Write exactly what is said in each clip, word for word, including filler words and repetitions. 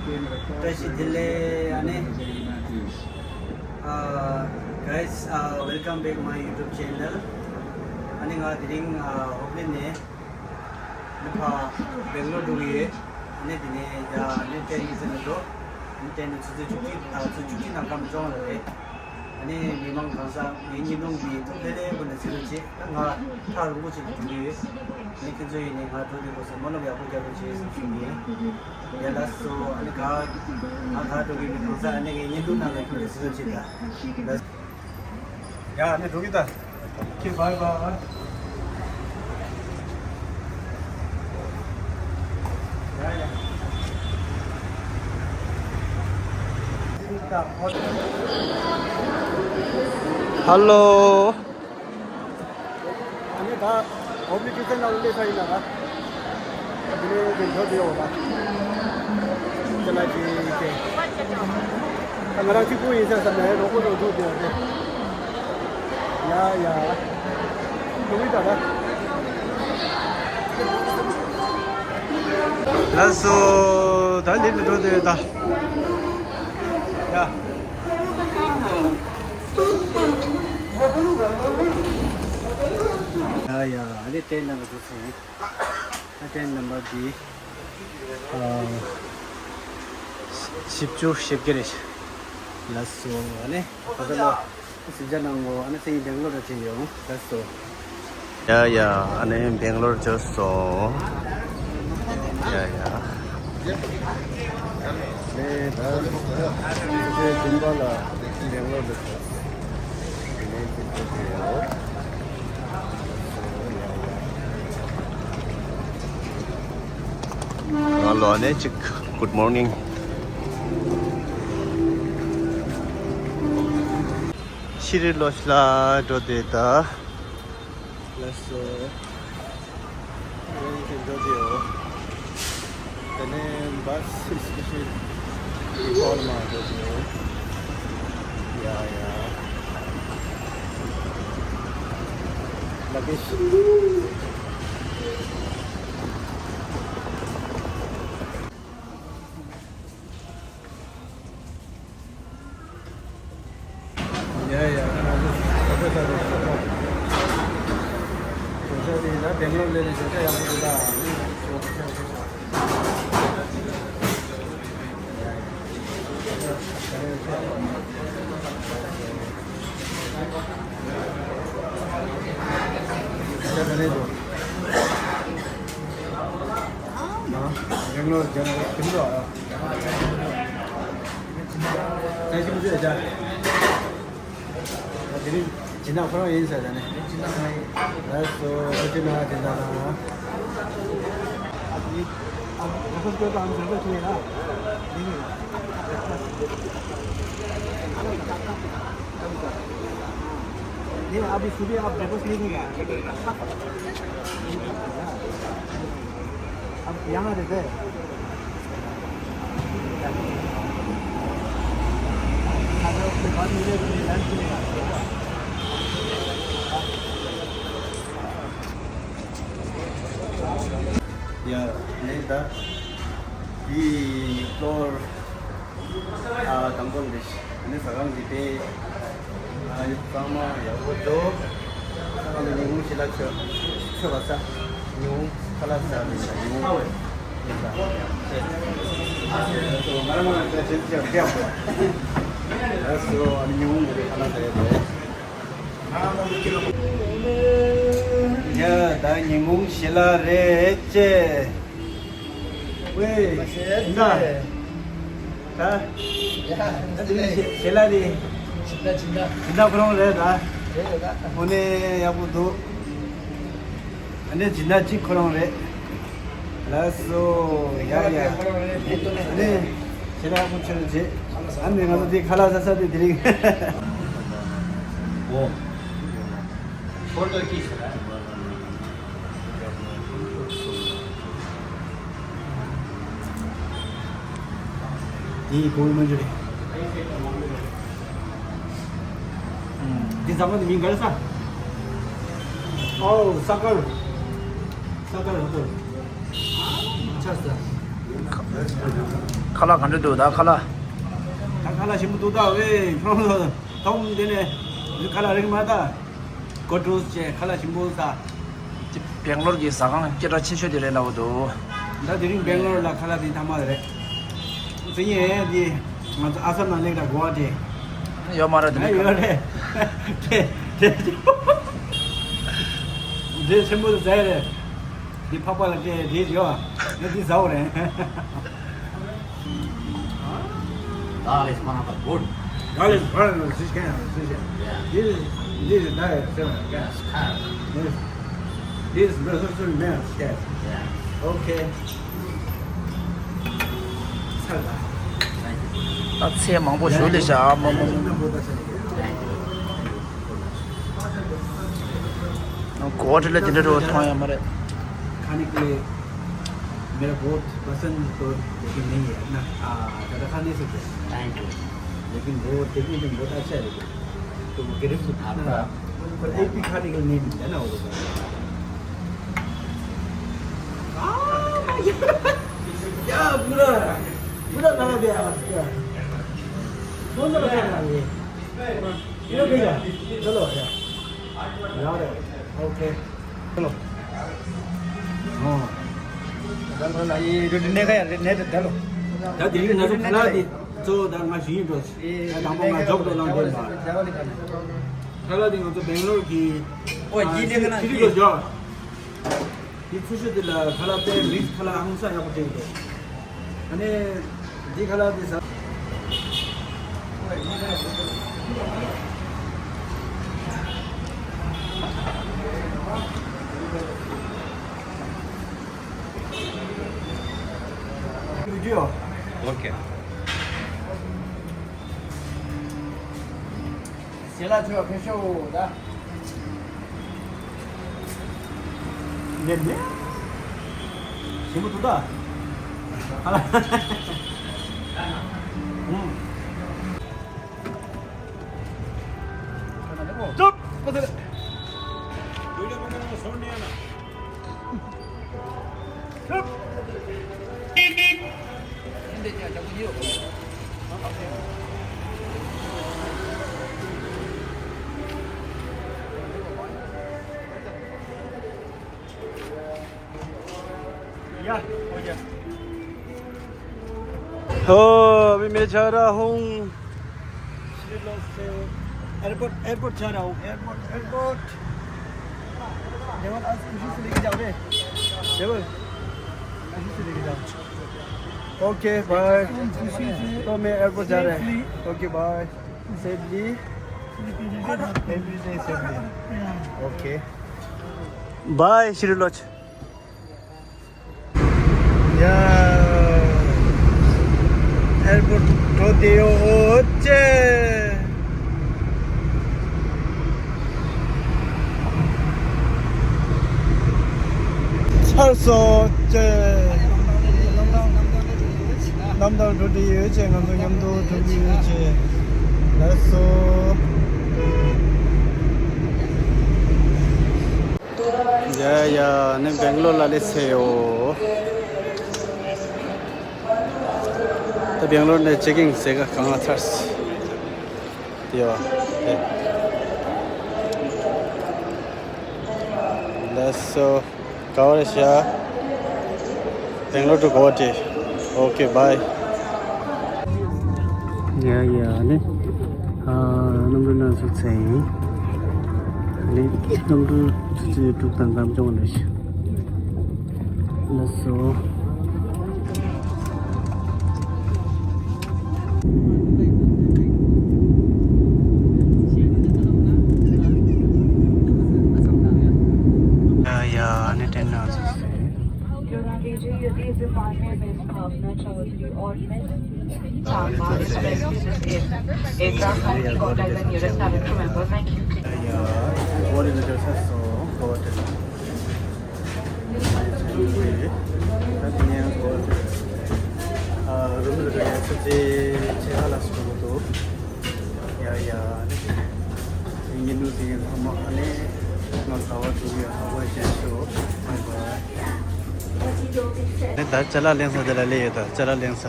བཀྲ་ཤིས་བདེ་ལེགས། ཨ་ནི། Uh, guys, uh, welcome back my YouTube channel. ཨ་ནི་ང་དེ་རིང་ཨ་ཧོབ་ལི་ནས་ནི་ཕ་སྦེང་ལོར་འགྲོ་གི་ཡོད། ཨ་ནི་དེ་ནས་ཡ་ཨ་ནི་ཏྲེན་ནི་ཟེར་ནས་འགྲོ། ཨ་ནི་ཏྲེན་ནི་ཆུ་ཚོད་བཅུ་གཅིག་ཨ་ཆུ་ཚོད་བཅུ་གཅིག་ནང་ཀམ་ཇོང་ལ་རེད། ཨ་ནི་མི་མང་གང་ཟག་ངའི་བརྙན་ཐུང་འདི་ཐུགས་ལྷད་ལྷད་པོ་ནས་གཟིགས་རོགས་བྱེད། ད་ང་ཐག་རིང་པོ་ཅིག་ཏུ་འགྲོ་གི་ཡོད། ཨ་ནི་ཁྱེད་ཚོ་ཡིན་ནའི་ང་འགྲོ་དུས་སྐབས་སུ་སྨོན་ལམ་ཡག་པོ་རྒྱག་རོགས་བྱེད་ཟེར་ཞུ་གི་ཡིན། ཡ་ལགས་སོ། ཨ་ནི་ག་ང་ག་འགྲོ་གི་མི་གང་ཟག་ཨ་ནི་ངའི་བརྙན་ཐུང་ནང་ལ་ཁྱོད་ཀྱིས་གཟིགས་རོགས་བྱེད་ད། ལགས་སོ། ཡ་ཨ་ནི་འགྲོ་གི་ད། ཨོ་ཁེ་བྷའི་བྷའི། ཧ་ལོ། ཨ་ནི་ད་ཨོ་བྷི་ལི་ཀི་ཅན་ནང་སླེབས་ཚར་ཡིན་ལ། ཨ་དེ་ནས་དེ་འགྲོ་དེ་ཡོང་ལ། ཅི་ལ་ཅི་ཅེ། ད་ང་རང་གཅིག་པུ་ཡིན་ས་བསམ་ནས་རོགས་པོ་རོགས་འགྲོ་དེ་ཡོང་དེ། ཡ་ཡ། འགྲོ་གི་ད་ད། ལགས་སོ། ད་འདི་ནས་འགྲོ་དེ་ཡོད་ད། ཡ། ཡ་ཡ། ཨ་ནི་ཏྲེན་ནང་ལ་འགྲོ་སོང་། ཨ་ཏྲེན་ནམ་བར་འདི་ཨ་བཞི་བཅུ་ཞེ་བརྒྱད་རེད། ལགས་སོ། ཨ་ནི་ད་ལྟ་ལ་གཟིམ་ཤག་ནང་ངོ་། ཨ་ནི་སེང་གེ་སྦེང་ལོར་ལ་ཕྱིན་ཡོང་། ལགས་སོ། ཡ་ཡ། ཨ་ནི་སྦེང་ལོར་འབྱོར་སོང་། ཡ་ཡ། ནས་ད་ཚེས་བདུན་པ་ལ་སྦེང་ལོར་ལ་འབྱོར། དེ་ནས་ཚེས་བཅུ་དེ་ཡོད། ང་ལོ་ནས་ཅིག Good morning། ཤི་རི་ལོ་ཤ་ལ་འགྲོ་དེ་ད། ལགས་སོ། ཨ་ནི་འགྲོ་དེ་ཡོད། དེ་ནས་བྷ་སི་སི་ཊེ་ཤན་གོར་མ་འགྲོ་དེ་ཡོད། ཡ་ཡ། ལ་ཀེ་ཤ། ཡ་ཡ། ད་ང་ཚོ་ས་ཆ་ས་རུ་ས་ཆ་ས་ཆ་དེ་ཡིན་ན་སྦེང་ལོར་སླེབས་ནས་བརྗོད་བྱ་ཡག་པོ་འདུག་ད། ད་ང་ཚོ་སྦེང་ལོར་སྦེང་ལོར་སྦེང་ལོར། ད་ཅི་མི་ཚེ་ད། དེ་རིང་སྦྱིན་བདག་ཁོ་རང་ཡིན་ཟེར་ད་ནི། ལགས་སོ། ཨ་ཅེ་ན་སྦྱིན་བདག་ལགས། आप ये, आप ब्रेकफास्ट करते हो, हम ब्रेकफास्ट नहीं है ना? नहीं है। नहीं, अभी सुबह आप ब्रेकफास्ट नहीं किया। अब यहाँ रहते हैं। अगर उसके बाद मुझे लंच मिलेगा। ཡ། ནས་ད་དེའི་ཀློར་ཨ་དང་པོ་འདི་ནི་ཟ་ཁང་འདི་དེ་ཨ་གཙང་མ་ཡག་པོ་འདུག་ཟ་ཁང་འདི་ཉིན་གུང་ཞལ་ལག་མཆོད་མཆོད་པ་ཟ། ཉིན་གུང་ཁ་ལག་ཟ། ཉིན་གུང་ཟ། ང་རང་ང་རང་ཟ་ཆེན་ཆེ་བརྒྱབ་པ། ཨ་སོ། ཨ་ནི་ཉིན་གུང་འདི་ཁ་ལག་ཟ་ཡོད་པས། ཡ་ད་ཉིན་གུང་ཞལ་ལག་རེད་ཅེ། ཝེ། ད་ད་ཞལ་ལག་རེད། སྦྱིན་བདག་ཁོ་རང་རེད་ད། དངོས་གནས་ཡག་པོ་འདུག་ཨ་ནི་སྦྱིན་བདག་གཅིག་ཁོ་རང་རེད། ལགས་སོ། ཡ་ཡ། ཨ་ནི་ཞལ་ལག་ཡག་པོ་མཆོད་རོགས་བྱེད། ཨ་ནི་ང་ཚོ་འདི་ཁ་ལག་ཟ་ས་དེ་དེ་རིང་། ཨོ། ཧོལ་ཏོ་ཀི་ཞེས་ལ། དེའི་གོང་མ་འཇུ་རེད། འདི་ཟ་མ་འདི་མིང་ག་རེ་ཟ། ཨོ་ས་ཀར། ས་ཀར་ཧ་ཏོ། ཆ་ས། ཁ་ལག་ག་འདྲ་འདུག་ད་ཁ་ལག་ད་ཁ་ལག་ཞིམ་པོ་འདུག་ད་ཝེ་ཁྱོད་ཚོ་ཐོག་མ་དེ་ནས་ཁ་ལག་རིག་མ་ད། གོ་ཀྲོས་བྱས་ཁ་ལག་ཞིམ་པོ་ཟ། ཅི་སྦེང་ལོར་གྱི་ཟ་ཁང་སྐད་གྲགས་ཆེ་ཤོས་དེ་རེད་ལབ་འདུག་ད་དེ་རིང་སྦེང་ལོར་ལ་ཁ་ལག་དེ་ཐ་མ་རེད། ཟེར་ཡས་དེ་ང་ཚོ་ཨ་སམ་ནང་སླེབས་ད་གོ་བ་དེ། ཡོད་མ་རེད་དེ། ཨ་ཡོད་རེད། དེ་དེ་དེ་ཆེན་པོ་དེ་ཟ་ཡས་རེད། འདི་ཕག་པ་ལ་སྤྲད་རེད་ཡོད། ང་འདི་ཟ་འོ་རེད། Dal is one of the good. Dal is one of the fish can, fish can. Yeah. This is, this is diet, sir. Yes. This, this is very, very nice, yes. Yeah. Okay. Salad. Thank you. ད་ཚལ་མང་པོ་ཞུ་ལེ་བཞག་མ་མོ། Thank you. གོ་བ་འདྲ་ལ་དེ་འདྲ་རོ་མཐོང་ཡ་མ་རེད། खाने के लिए मेरा बहुत पसंद तो लेकिन नहीं है ना। आ, ज़्यादा खा नहीं सकते। Thank you. लेकिन वो देखने में बहुत अच्छा है, लेकिन तो वो ग्रेप्स उठाना पर एक भी खाने के लिए नहीं मिलता ना वो लोग। क्या बुरा, बुरा लगा दिया आज क्या? कौन सा लगा ये? ये भैया, चलो यार। यार, ओके। चलो। हाँ। चलो, चलो, ये जो ने का यार, ने तो चलो। ད་དེ་རིང་ང་ཚོ་ཁ་ལག་དེ་གཙོ་བོ་ད་ང་ཞུ་ཡིན་འགྲོ། ད་དང་པོ་ང་ཇོབ་ཏོ་ལང་དགོས་ལ། ཁ་ལག་དེ་ང་ཚོ་སྦེང་ལོར་གྱི་ཨོ་ཡི་ལེ་ག་ན་ཁྲི་ཁྲི་ལོ་ཇོབ། དེ་ཚུ་ཤུ་དེ་ལ་ཁ་ལག་དཔེ་མིག་ཁ་ལག་ཧང་སང་ཡག་པོ་སྤྲད་འདུག་ཨ་ནི་འདི་ཁ་ལག་དེ་ཟ། བི་ཌི་ཡོ། ཨོ་ཁེ། ཞལ་ལག་མཆོད་པ་ཕེབས་ཤོག་ད། ནས་ནས། ཞིམ་པོ་འདུག་ད། ཨ་ལ། ཨུམ། ཅོབ། ཨ་ཙི། ཡ། ཨོ་ཡ། ཧོ། མི་མེ་ཆ་ར་ཧུང་། एयरपोर्ट, एयरपोर्ट जा रहा हूँ। Airport, airport. देवल, आज खुशी से लेके जाओ रे। देवल, खुशी से लेके जाओ। Okay, bye. खुशी से। तो मैं एयरपोर्ट जा रहा है। Safely. Okay, bye. Safely. Safely. Safely. Okay. Bye, Shri लोच। ཡ། ཨེར་པོར་ཊི་འགྲོ་བསྡད་ཡོད་ཅེ། ཚར་སོང་ཅེ། གནམ་ཐང་འགྲོ་བསྡད་ཡོད་ཅེ། ང་ཚོ་མཉམ་དུ་འགྲོ་གི་ཡོད་ཅེ། ལགས་སོ། ཡ་ཡ། ནི་སྦེང་ལོར་ལ་སླེབས་ཚར་ཡོད། ད་སྦེང་ལོར་ནས་ཅེག་ཨིན་ཟེར་ག་གང་ལ་ཚར་སི། དེ་ཡོད་དེ། ལགས་སོ། ག་བ་རེད་ཤག Bangalore to Guwahati. Okay, bye. ཡ་ཡ་ནི། ཨ། གནམ་གྲུ་ནང་ཚུད་ཚར་ཡིན། ནི་གནམ་གྲུ་ཆུ་ཚོད་དྲུག་དང་སྐར་མ་བཅོ་ལྔ་རེད་ཤག་ལགས་སོ། ཡ་ཡ་ནི་དེ་ནང་ཚུད་ཚར་ཡིན། ནི་ད་ཅ་ལག་ལེན་ས་དེ་ལ་སླེབས་ཡོད། ད་ཅ་ལག་ལེན་ས།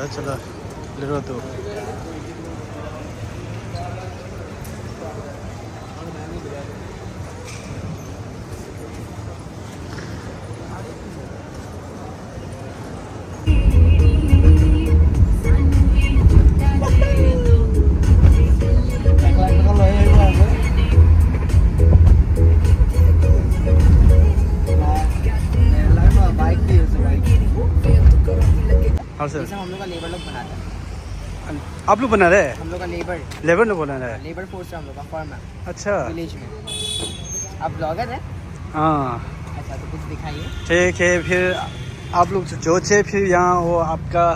चलो, ले लो तो। हाँ सर। जैसे हम लोग का लेबर लोग बनाता है। आप लोग बना रहे हैं? हम लोग का लेबर। लेबर लोग बना रहे हैं? लेबर फोर्स है हम लोग का, फर्म है। अच्छा। विलेज में। आप ब्लॉगर हैं? हाँ। अच्छा, तो कुछ दिखाइए। ठीक है, फिर आप लोग जो थे, फिर यहाँ वो आपका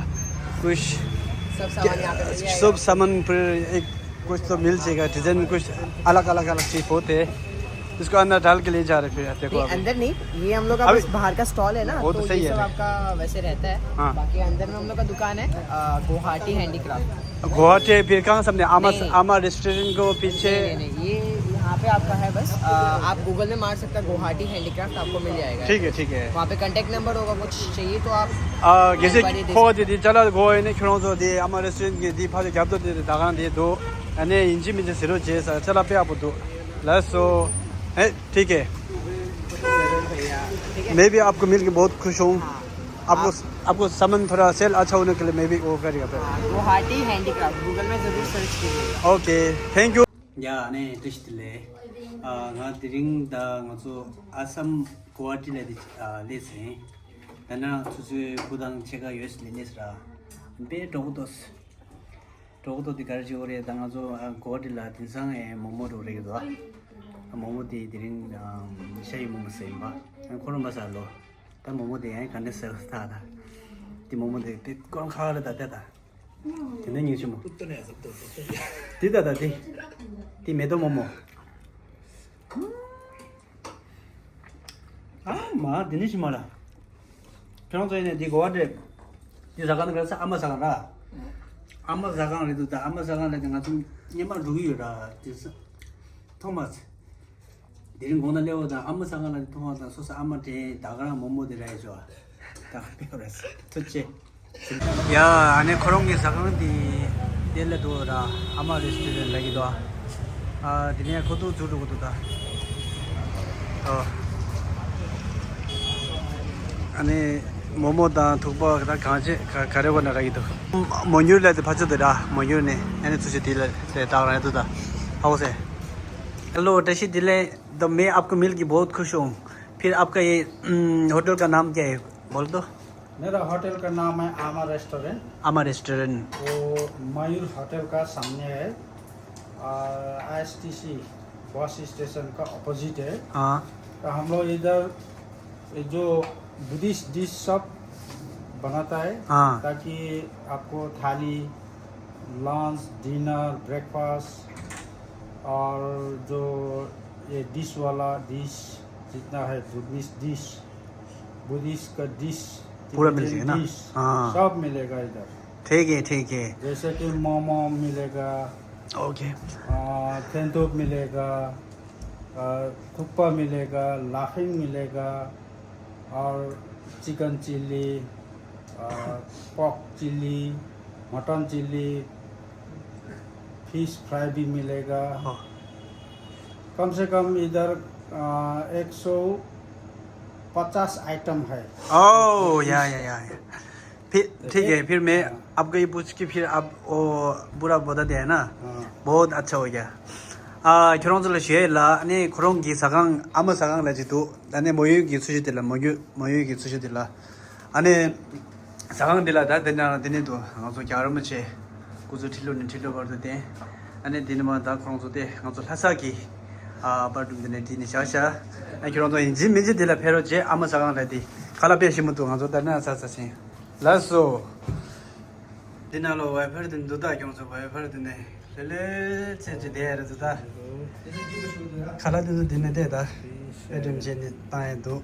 कुछ सब सामान यहाँ पे मिल जाएगा। सब सामान पर एक कुछ तो मिल जाएगा, डिजाइन में कुछ अलग अलग अलग चीज होते हैं, इसको अंदर डाल के ले जा रहे फिर। देखो नहीं, अभी अंदर नहीं, ये हम लोग का अभी बस बाहर का स्टॉल है ना, वो तो तो सही ये है। सब आपका वैसे रहता है। हाँ। बाकी अंदर में हम लोग का दुकान है, अ, गुवाहाटी हैंडीक्राफ्ट। गुवाहाटी है, फिर कहाँ सामने? आमा, नहीं। आमा रेस्टोरेंट को पीछे? नहीं, नहीं, नहीं, ये यहाँ पे आपका है बस, अ, आप गूगल में मार सकते हैं गुवाहाटी हैंडीक्राफ्ट, आपको मिल जाएगा। ठीक है, ठीक है। वहाँ पे कॉन्टैक्ट नंबर होगा, कुछ चाहिए तो आप ཨ་གལ་སྲིད་ཁོ་དེ་དེ་ཅ་ལག་དགོས་ཡོད་ན་ཁྱོད་རང་ཚོ་དེ་ཨ་མ་རེ་སི་ཊོ་རན་གྱི་དེ་ཕ་དེ་རྒྱབ་ཏུ་དེ་ད་གང་དེ་འདུག་ཨ་ནི་ཡིན་གཅིག་མིན་གཅིག་ཟེར་རོགས་བྱས། ས་ཅ་ལག་དཔེ་ཡག་པོ་འདུག་ལགས་སོ། ཨེ་ཐིག་གེ། मैं भी आपको मिल के बहुत खुश हूँ। आपको आपको सामान थोड़ा सेल अच्छा होने के लिए मैं भी वो करेगा फिर। गुवाहाटी हैंडीक्राफ्ट गूगल में जरूर सर्च कीजिए। Okay, thank you. ཡ་ཨ་ནི་བཀྲ་ཤིས་བདེ་ལེགས། ཨ་ང་དེ་རིང་ད་ང་ཚོ་ཨ་སམ་གུ་ཝ་ཧ་ཊི་ལ་དེ་ཨ་སླེབས་ཟིན། ད་ན་སོ་སོའི་བུ་དང་ཕྱེད་ཀ་ཡོད་སླེབས་སླེབས་ར། དཔེ་འགྲོ་གི་འདུག་འགྲོ་གི་འདུག་དེ་ག་རེ་བྱེད་དགོས་རེད། ད་ང་ཚོ་ཨ་གུ་ཝ་ཧ་ཊི་ལ་དེང་སང་ཨེ་མོག་མོག་འགྲོ་རེད་གི་འདུག་ཨ་མོག་མོག་དེ་དེ་རིང་ཨ་ཤ་ཡི་མོག་མོག་ཟེར་ཡིན་པ། ཨ་ཁོ་རང་མ་ཟ་ལོ། ད་མོག་མོག་དེ་ཡང་ག་འདྲ་ཟེར་ད་ད། དེ་མོག་མོག་དེ་དེ་ཁོ་རང་ཁ་ལ་ད་ད་ད། དེ་ནས་ཉིན་ཞིག་མོ། དེ་ད་ད་དེ། དེ་མེ་ཏོག་མོག་མོག་ཨ་མ་དེ་ནས་ཞིག་མ་ལ། ཁྱོད་ཚོ་ཡིན་ནས་དེ་གོ་བ་འདྲེ། དེ་ཟ་ཁང་དེ་ག་ས་ཨ་མ་ཟ་ཁང་ར། ཨ་མ་ཟ་ཁང་རེད་འདུག་ད་ཨ་མ་ཟ་ཁང་རེད་དེ་ང་ཚོ་སྙེ་མ་འགྲོ་གི་ཡོད་ར་དེ་ས། ཐོ་མ་སི། དེ་རིང་དགོང་དག་སླེབས་པ་དང་ཨ་མ་ཟ་ཁང་ལ་མཐོང་བ་དང་སོ་སོ་ཨ་མ་དྲན་ད་ག་རང་མོག་མོག་དེ་ར་ཡོད་ཤོག་ད་ཕེབས་ར་སི་ཐུགས་རྗེ་ཆེ། ཡ་ཨ་ནི་ཁོ་རང་གི་ཟ་ཁང་དེ་དེ་ལ་འདུག་ར། ཨ་མ་རེ་སི་ཊོ་རན་ཊི་ལབ་ཀྱི་འདུག་ཨ་དེ་ནས་ཁོ་ཚོ་འཛུལ་འགྲོ་གི་འདུག་ད། ཨོ། ཨ་ནི་མོག་མོག་དང་ཐུག་པ་ད་གང་བྱེད་ག་ག་རེ་བ་ན་རག་གི་འདུག་མོག་མྱུར་ལ་དེ་ཕ་ཚོ་དེ་ར་མོག་མྱུར་ནས་ཨ་ནི་ཚུལ་ཤིག་དེ་ལ་དེ་བཏང་ར་འདུག་ད། ཧ་གོ་སེ། हेलो, टेशी दिले, तो मैं आपको मिल के बहुत खुश हूँ। फिर आपका ये, उम, होटल का नाम क्या है? बोल दो। मेरा होटल का नाम है आमा रेस्टोरेंट। आमा रेस्टोरेंट। वो मयूर होटल का सामने है, आईएसटीसी बस स्टेशन का अपोजिट है। हाँ। तो हम लोग इधर ये जो बुद्धिस्ट डिश सब बनाता है, हाँ। ताकि आपको थाली, लंच, डिनर, ब्रेकफास्ट और जो ये डिश वाला डिश जितना है, बुद्धिस्ट डिश, बुद्धिस्ट का डिश, पूरा मिल जाएगा ना? डिश, हाँ। सब मिलेगा इधर। ठीक है, ठीक है। जैसे कि मोमो मिलेगा, ओके। आ, थेंथुप मिलेगा, आ, थुक्पा मिलेगा, लाफिंग मिलेगा, और चिकन चिल्ली, आ, pork chilli, mutton chilli, fish fry भी मिलेगा। हाँ। कम से कम इधर, आ, एक सौ पचास आइटम है। ओह, या, या, या, या। फिर, ठीक है, फिर मैं आपको ये पूछ के फिर आप वो पूरा बता दिया है ना? हाँ। बहुत अच्छा हो गया। ཨ་ཁྱོད་རང་ཚོ་ལ་ཞུ་ཡས་ལ་ཨ་ནི་ཁོ་རང་གི་ཟ་ཁང་ཨ་མ་ཟ་ཁང་ལ་ཅིག་འདུག་ཨ་ནི་མོ་ཡོས་ཀྱི་ཚུལ་ཤིག་དེ་ལ་མོ་ཡོས་མོ་ཡོས་ཀྱི་ཚུལ་ཤིག་དེ་ལ་ཨ་ནི་ཟ་ཁང་འདི་ལ་ད་དེ་ན་དེ་ནས་འདུག་ང་ཚོ་རྒྱལ་བ་རིན་པོ་ཆེ་སྐུ་གཟུགས་ཁྲི་ལོ་ནས་ཁྲི་ལོ་བར་དུ་བརྟན། ཨ་ནི་དེ་ནས་མ་ད་ཁོ་རང་ཚོ་དེ་ང་ཚོ་ལྷ་ས་གི་ཨ་བར་དུ་འདི་ནས་དེ་ནས་བཞག་བཞག་ཨ་ཁྱོད་རང་ཚོ་ཡིན་གཅིག་མིན་གཅིག་དེ་ལ་ཕེབས་རོགས་བྱེད། ཨ་མ་ཟ་ཁང་ལ་དེ་ཁ་ལག་དཔེ་ཞིམ་པོ་འདུག་ང་ཚོ་ད་ན་ཟ་ཟ་ཟིན། ལགས་སོ། འདི་ནང་ལོ་ཝའི་ཕར་དུ་འདུག་ད་ཁྱོད་ཚོ་ཝའི་ཕར་དུ་ནས་ལེ་ལེ་ཚེ་ཚེ་བསྡད་ཡ་རེད་འདུག་ད། ཁ་ལག་འདི་ཚོ་འདི་ནས་བསྡད་ད། ཨེ་འགྲེམས་བྱས་ནས་བཏང་ཡ་འདུག